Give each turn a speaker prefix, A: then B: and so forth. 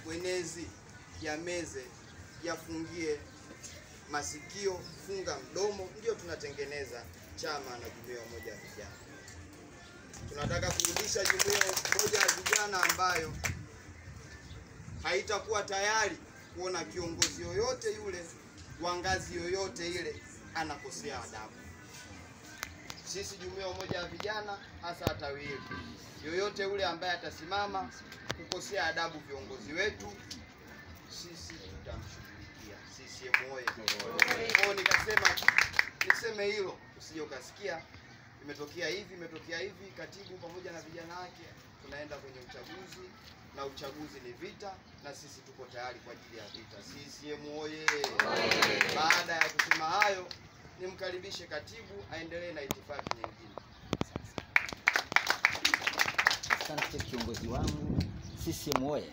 A: Mwenezi, yameze, yafungie masikio, funga mdomo. Ndio tunatengeneza chama na jumuiya ya umoja wa vijana. Tunataka kurudisha jumuiya ya umoja wa vijana ambayo haitakuwa tayari kuona kiongozi yoyote yule wa ngazi yoyote ile anakosea adabu. Sisi jumuiya ya umoja wa vijana, hasa tawi hili, yoyote yule ambaye atasimama kukosea adabu viongozi wetu, sisi tutamshughulikia. CCM oye! Kwa nikasema niseme hilo, usije ukasikia imetokea hivi, imetokea hivi. Katibu pamoja na vijana wake tunaenda kwenye uchaguzi, na uchaguzi ni vita, na sisi tuko tayari kwa ajili ya vita. CCM oye! Baada ya kusema hayo, nimkaribishe katibu aendelee na itifaki nyingine.
B: Asante kiongozi wangu. CCM oye!